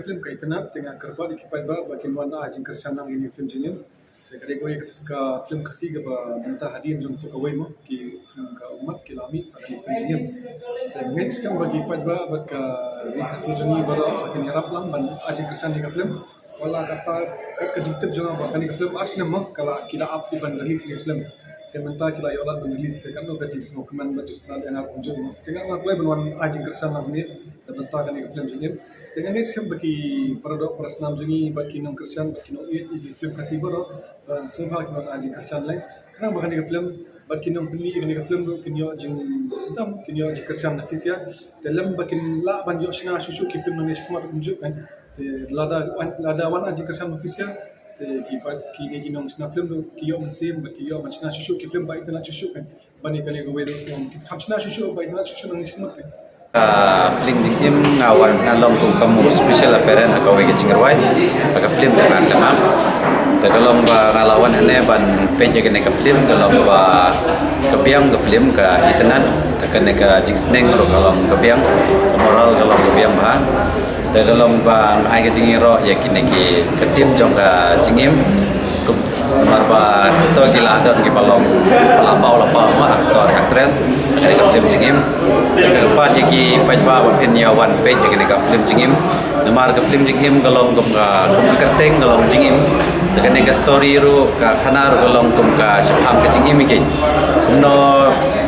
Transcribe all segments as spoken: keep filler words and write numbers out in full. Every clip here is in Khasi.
Film ka Itynnad, te nga kyrpad ïa ki paidbah ba kin wan ai jingkyrshan na kane ka film jingim. Te ka dei kawei ka film Khasi kaba mynta hadien jong to kawei mo, ki film ka ummat ki la mih sa kane ka film jingim. Te nga ngeit skhem ba ki paidbah bad ka ri Khasi jong ngi baroh ba kin ïarap lang ban ai jingkyrshan ïa ka film. Wat la katta kat ka jingtip jong nga ba kane ka film ar snem mo, ka la ki la ap ban release ïa ka film. Te mynta ki la ïoh lad ban release, te katno ka jingsngewkmen bad jingsngewtynnat ïa nga ruh kumjuh mo. Te nga kwah ban wan ai jingkyrshan lang hangne da bynta kane ka film jingim. Te nga ngeit skhem ba ki paradoh parasnam jong ngi bad ki nongkyrshan bad ki nongïeit ïa ki film Khasi baroh, ba sngewbha kin wan ai jingkyrshan lem. Khnang ba kane ka film bad ki nongpyni ïa kane ka film ruh kin ïoh jingdam, kin ïoh jingkyrshan na phi sha. Te lem ba kin lah ban ïoh shna shuh shuh ki film nangne shakhmat kumjuh kan. Te lada wan, lada wan ai jingkyrshan na phi sha, te ki pat kine ki nongshna film ruh ki ïoh mynsiem bad ki ïoh ban shna shuh shuh ki film ba itynnad shuh shuh kan. Ban ïa kane kawei ruh kin kham shna shuh shuh ba itynnad shuh shuh nangne shakhmat kan. Ah, film jingim nga wan, nga long kum ka mo special appearance ha kawei ka jingrwai ha ka film Te Nga Khlem Ap. Te ka long ba nga la wan hangne ban peit ïa kane ka film, ka long ba ka biang ka film ka Itynnad. Te kane ka jingsneng ruh ka long ka biang, ka moral ka long ka biang bha. Te ka long ba nga ai ka jingïaroh ïa kine ki, ka team jong ka jingim. Kum, namar ba to ki la don kiba long, la paw la paw mo, actor actress ha kane ka film jingim. Te nga kyrpad ïa ki paidbah ba phin ïa wan peit ïa kane ka film jingim. Namar ka film jingim ka long kum ka, kum ka kyrteng ka long jingim. Te kane ka story ruh, ka khana ruh ka long kum ka shaphang ka jingim ïa ki. Kumno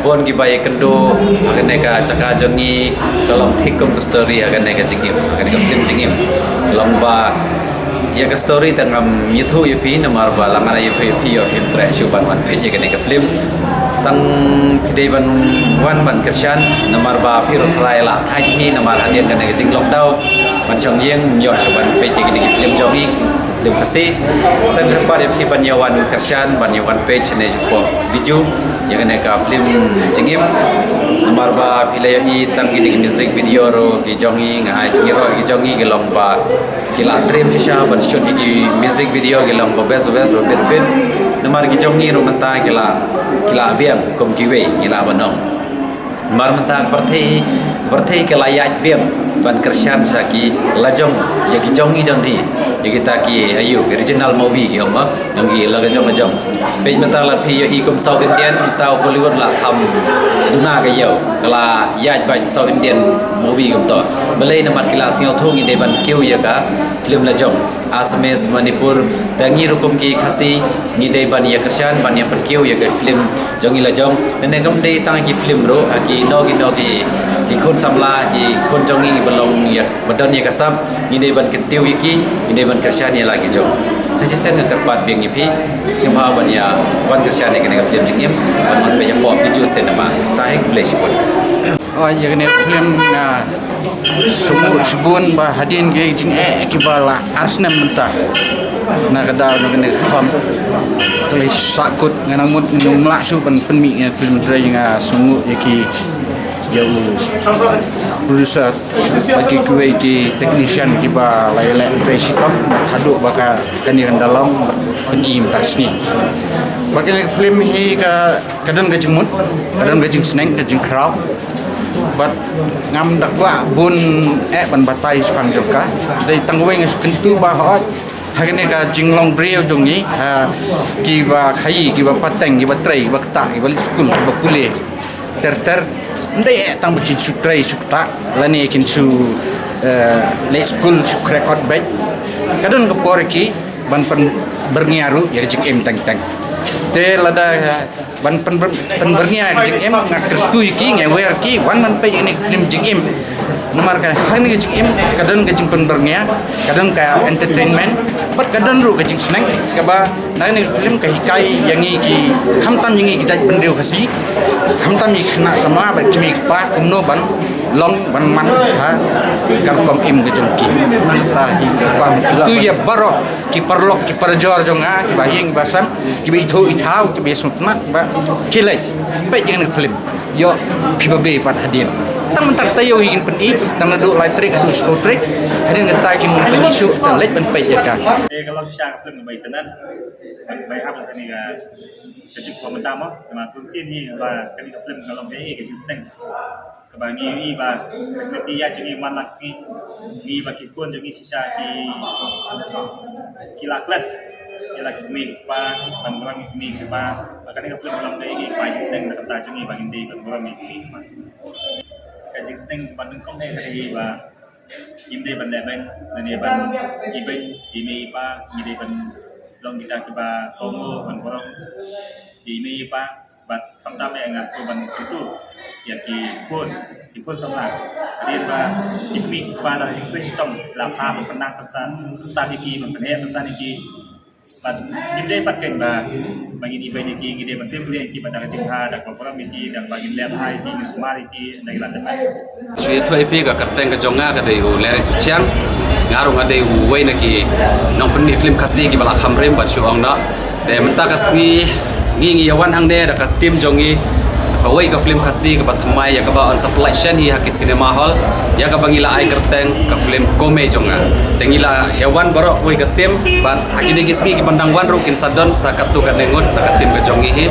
bun kiba ïakynduh ha kane ka jaka jong ngi, ka long thik kum ka story ha kane ka jingim, ha kane ka film jingim. Long ba ïa ka story te ngam ïathuh ïa phi, namar ba lada nga ïathuh ïa phi, ïoh phim treh shuh ban wan peit ïa kane ka film. Tang phi dei ban wan ban kyrshan, namar ba phi ruh tharai la thait hi, namar hadien kane ka jing lockdown ban shong ïing, ym ïoh shuh ban peit ïa kine ki film jong ngi, film Khasi. Te nga kyrpad ïa phi ban ïa wan kyrshan, ban ïa wan peit shane shapoh Bijou ïa kane ka film jingim. Namar ba phi la ïohi tang kine ki music video ruh ki jong ngi, nga ai jingïaroh ki jong ngi ki long ba ki la trim shisha ban shoot ïa ki music video, ki long ba best, ba best, ba bit bit. Namar ki jong ngi ruh mynta ki la, ki la biang kum kiwei, ngi lah ban ong. Namar mynta ka pyrthei, ka pyrthei ka la ïaid biang ban kyrshan sha ki lajong, ïa ki jong ngi jong ngi, ïa kita ki, aïu, ki regional movie ki ong ba, jong ngi la ka jong la jong. Peit mynta lada phi ïohi kum South Indian, mynta Bollywood la kham duna ka ïew, ka la ïaid bad South Indian movie kumto. Balei? Namar ki la sngewthuh ngi dei ban kiew ïa ka film lajong. Assamese, Manipur, te ngi ruh kum ki Khasi ngi dei ban ïa kyrshan, ban ïa pynkiew ïa ka film jong ngi lajong. Lane kam dei tang ki film ruh, ha kino kino ki, ki khun samla, ki khun jong ngi ba long ïa, ba don ïa ka sap, ngi dei ban kyntiew ïa ki, ngi dei ban kyrshan ïa la ki jong. Sa shisien nga kyrpad biang ïa phi, sngewbha ban ïa wan kyrshan ïa kane ka film jingim, ban wan peit hapoh Bijou Cinema. Te khublei shibun. Oh, ïa kane ka film nga sngewnguh shibun ba hadien ki jingeh kiba la ar snem mynta, na ka daw na kane ka film ka la sahkut, nga nang mut ngam lah shuh ban pynmih ïa ka film, hynrei nga sngewnguh ïa ki, ïa u producer bad kiwei ki technician kiba la ïaleh trei shitom haduh ba ka, kane kan da long, ban im tar sngi. Ba kane ka film hi ka, ka don ka jingmut, ka don ka jingsneng, ka jingkhraw. Bad ngam da kwah bun eh ban batai shaphang jong ka. Dei tang kawei nga shu kyntu ba hooid ha kane ka jinglong briew jong ngi, ha kiba khaïi, kiba pateng, kiba trei, kiba ktah, kiba leit skul, kiba pule ter ter, ym dei eh tang ba kin shu trei shu ktah lane kin shu, eh, leit skul shu khreh kot beit. Ka don ka por ïa ki ban pynbyrngia ruh ïa ka jingim teng teng. Te lada, eh, ban pynbyr-, pynbyrngia ïa ka jingim, nga kyrkhu ïa ki, nga wer ïa ki, wan ban peit ïa kane ka film jingim. Namar ka, ha kane ka jingim ka don ka jingpynbyrngia, ka don ka entertainment, bad ka don ruh ka jingsneng, kaba na kane ka film ka hikai ïa ngi ki, khamtam ïa ngi ki jaitbynriew Khasi, khamtam ïa ki khynnah samla bad ki mei ki pa kumno ban long ban man ha ka rukom im ka jong ki. Nangta hi ka kwah kyrkhu ïa baroh ki paralok ki parajor jong nga, kiba ïeng kiba sem, kiba ithuh ithaw, kiba ïasngewtynnat, ba khie leit peit ïa kane ka film. Ïoh phi babe pat hadien. Tang mynta ka taïew hi kin pyni, tang naduh lai tarik haduh shiphew tarik. Hadien kata kin ym pyni shuh, te leit ban peit ïa ka. Te ka long shisha ka film kaba itynnad. Ban bai hap kane ka, ka jingkwah mynta mo, namar kongsan hi ba kane ka film ka long kaei, ka jingsneng. Ka Ba ngi ïohi ba ka kmie ïa jong ngi man la ka sngi, ngi ba ki khun jong ngi shisha ki, ki la klet ïa la ki kmie ki kpa, ban burom ïa ki kmie ki kpa. Ba kane ka film ka long ka ïa ngi ba jingsneng na ka bynta jong ngi ba ngin dei ban burom ïa ki kmie ki kpa. Ka jingsneng ba nyngkong ne ka dei ba ngim dei ban leh beiñ, ngim dei ban ibeiñ ïa i mei i pa, ngi dei ban long kita kiba kohnguh ban burom ïa i mei i pa. Bad khamtam eh nga shu ban kyntu ïa ki khun, ki khun samla. Hadien ba ki kmie ki kpa la jingtrei shitom, la phah ban pynnang pasan, stad ïa ki, ban pynheh pasan ïa ki. Bad ngim dei pat keiñ ba, ba ngin ibeiñ ïa ki, ngi dei ban sngewbha ïa ki, bad da ka jingbha, da ka burom ïa ki, da ba ngin leh bha ïa ki, ngin sumar ïa ki, da ngi la dep. Shu ïathuh ïa phi, ka kyrteng ka jong nga ka dei u Larry Suchiang. Nga ruh nga dei uwei na ki nongpynmih film Khasi kiba la kham rim bad shu ong noh. Te mynta ka sngi ngi ngi ïa wan hangne da ka team jong ngi, kawei ka film Khasi kaba thymmai ïa kaba yn sa pynlait shen hi ha ki cinema hall, ïa kaba ngi la ai kyrteng ka film Komei jong nga. Te ngi la ïa wan baroh kawei ka team bad ha kine ki sngi kiban dang wan ruh kin sa don sa katto katne ngut na ka team ka jong ngi hi.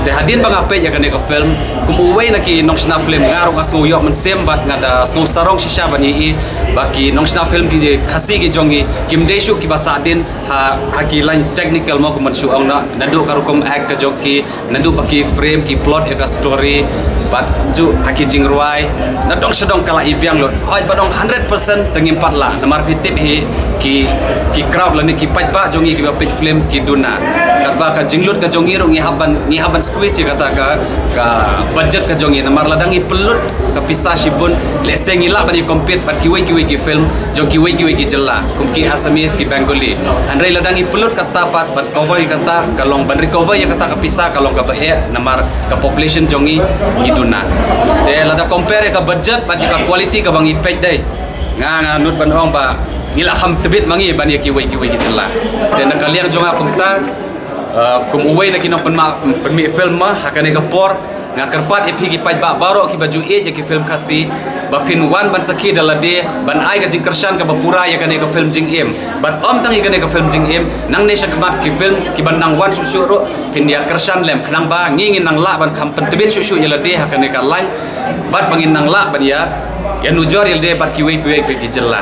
Te hadien ba nga peit ïa kane ka film kum uwei na ki nongshna film, nga ruh nga sngew ïoh mynsiem bad nga da sngew sarong shisha ban ïohi ba ki nongshna film ki Khasi ki jong ngi kim dei shuh kiba sahdien ha, ha ki line technical mo, kum ban shu ong noh, naduh ka rukom act ka jong ki, naduh ba ki frame ki plot ïa ka story, bad ju ha ki jingrwai, na dong sha dong ka la i biang lut. Hooid ba dong hundred percent te ngim pat lah, namar phi tip hi ki, ki crowd lane ki paidbah jong ngi kiba peit film ki duna. Katba ka jinglut ka jong ngi ruh ngi hap ban, ngi hap ban squeeze ïa kata ka, ka budget ka jong ngi, namar lada ngi pynlut ka pisa shibun, lehse ngi lah ban ïa compete bad kiwei kiwei ki film jong kiwei kiwei ki jylla, kum ki Assamese, ki Bengali. Hynrei lada ngi pynlut kata pat bad cover ïa kata, ka long ban recover ïa kata ka pisa ka long kaba eh, namar ka population jong ngi ngi duna. Te lada compare ïa ka budget bad ïa ka quality kaba ngi peit dei, nga nga nud ban ong ba ngi la kham tbit ma ngi ban ïa kiwei kiwei ki jylla. Te na ka liang jong nga kumta, uh, kum uwei na ki nongpynmih, pynmih film mo ha kane ka por, nga kyrpad ïa phi ki paidbah baroh kiba ju ïeit ïa ki film Khasi ba phin wan ban sakhi da lade, ban ai ka jingkyrshan kaba pura ïa kane ka film Jingim. Bad ym tang ïa kane ka film Jingim, nangne shakhmat ki film kiban nang wan shuh shuh ruh phin ïa kyrshan lem, khnang ba ngi ngin nang lah ban kham pyntbit shuh shuh ïa lade ha kane ka line, bad ba ngin nang lah ban ïa, ïa nujor ïa lade bad kiwei kiwei ki jylla.